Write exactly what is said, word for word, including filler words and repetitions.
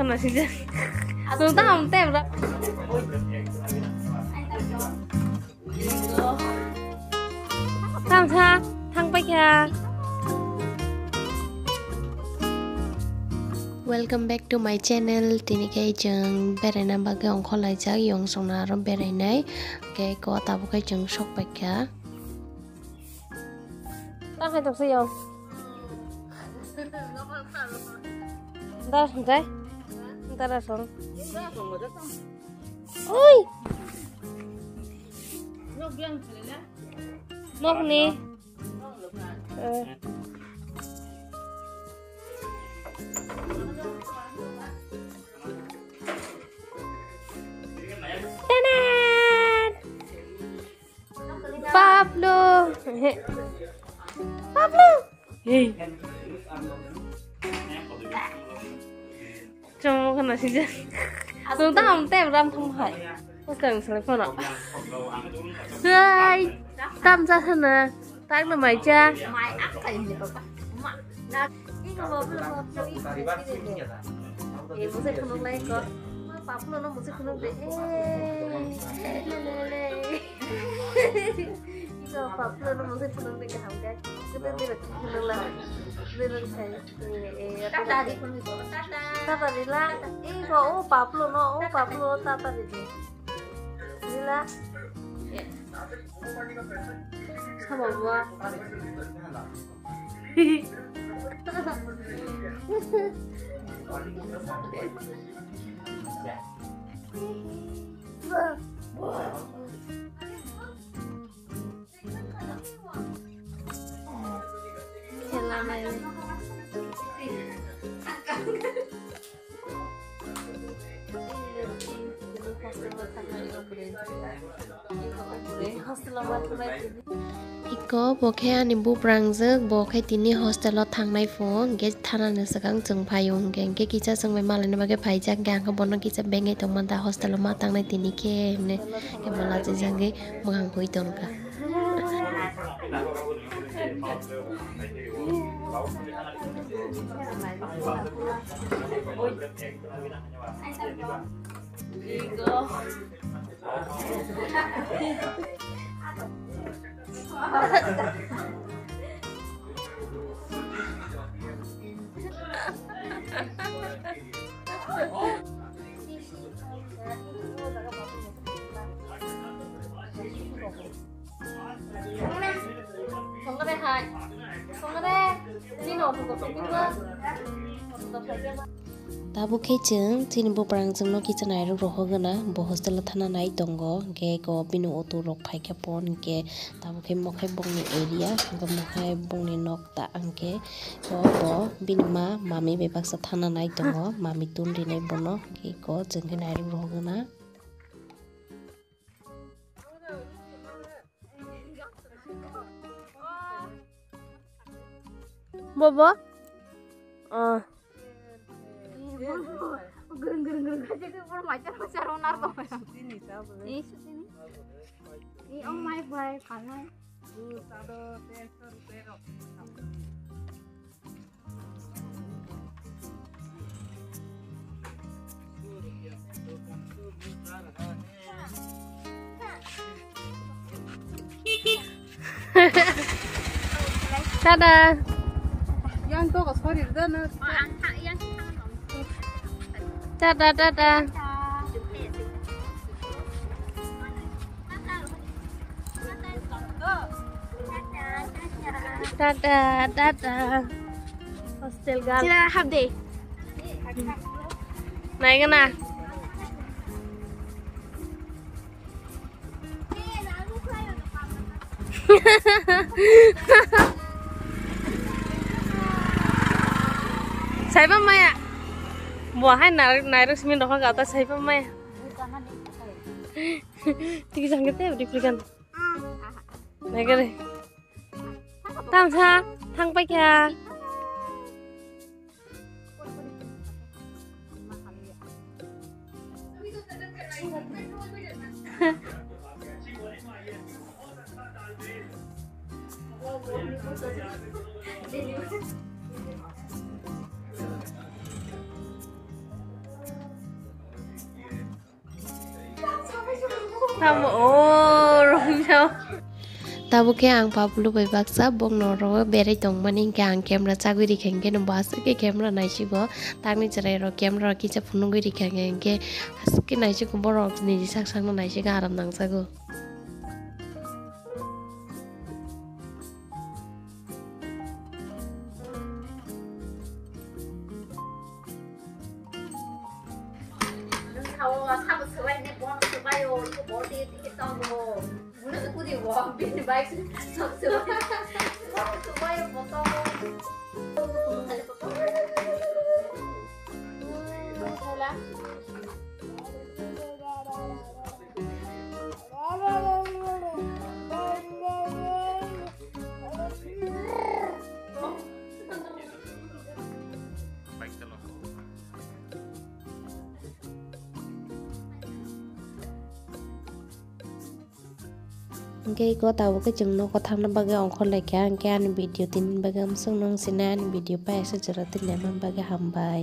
Nung ta ham tem ra. Tang sa, thang pai kha. Welcome back to my channel. Tini khe chwng beraina bagwi ongkhorlaijak, yong songna aro berainai. Khe ko tabuk khe chwng sok pai kha. Ta khai toksa yong. Da, da. Da ra song. Oi. Nok ni. Eh. Tanan! Pablo! Pablo! Hey! Chong kana sija. Nung ta ham tem ram thum hai. Ko kang sale phone. Hai! Tam ja sana. Tak na mai cha. Mai ak kai ni papa. Ma. Na. Iko pablo pablo iko. Eh, musik kunung lai ko. Ma pablo no musik kunung de. Eh, le, le, le. Iko pablo no musik kunung de kaham kai. Kita tidak kunung lah. Tidak saya. Eh, eh, tata di kunung ko. Tata. Tata di la. Iko, oh, pablo no, oh, pablo tata di. Di la. Sama gua. Khela nai. Iko bo khe ani buprangjwk, bo khe tini hostel o thangnai phung, hwnkhe thanani swkang chwng phaio, hwnkhe, hwnkhe kisa chwng bai malaina bagwi phaijak, hwnkhe ang khe bono kisa bengwi tongma da hostel o ma tangnai tini khe hwnwi khe bo lachijagwi mwkhang hui tongkha. Tabuk khe chwng chini buprangjwkno kisa nairok rohorgwna, bo hostel o thana nai tongo, hwnkhe eko bini auto rok phaikhe phone, hwnkhe tabuk khe mokhai bongni area, hwnkhe mokhai bongni nok ta, hwnkhe o bo bini ma mami bai baksa thana nai tongo, mami tun rinai bono, hwnkhe eko chwng khe nairok rohorgwna. Bobo? Ah. Gereng gereng gereng aja ke pura macar macar onar to. Ini suti ni. Ini oh my boy kanai. Tada. Yang to ko sorry da na. Tada, tada. Tata, tata. Hostel gal. Sila half day. Naigana. Saiba maya. Bo hai nairok, nairok simi dokha gata saiba maya. Tiki jangke te udi prikan. Naigare. Tangsa, thang paikha. Tamo o rongya. Tabuk khe ang Pablo bai baksa bokno oro berwi tongmani, hinkhe ang camera chagwi rikha, hinkhe no bo aswk khe camera naisigo, tamni chwrairok camera kisa phunugwi rikha, hinkhe aswk khe naisigo borok niji sak sakno naisigo, aram nangjago. Hwnkhe iko tabuk khe chwng nogo thangna bagwi ongkhor laikha, hwnkhe ani video tini bagwi amswk nung sinai ani video pai aswk jora tini naima bagwi hambai.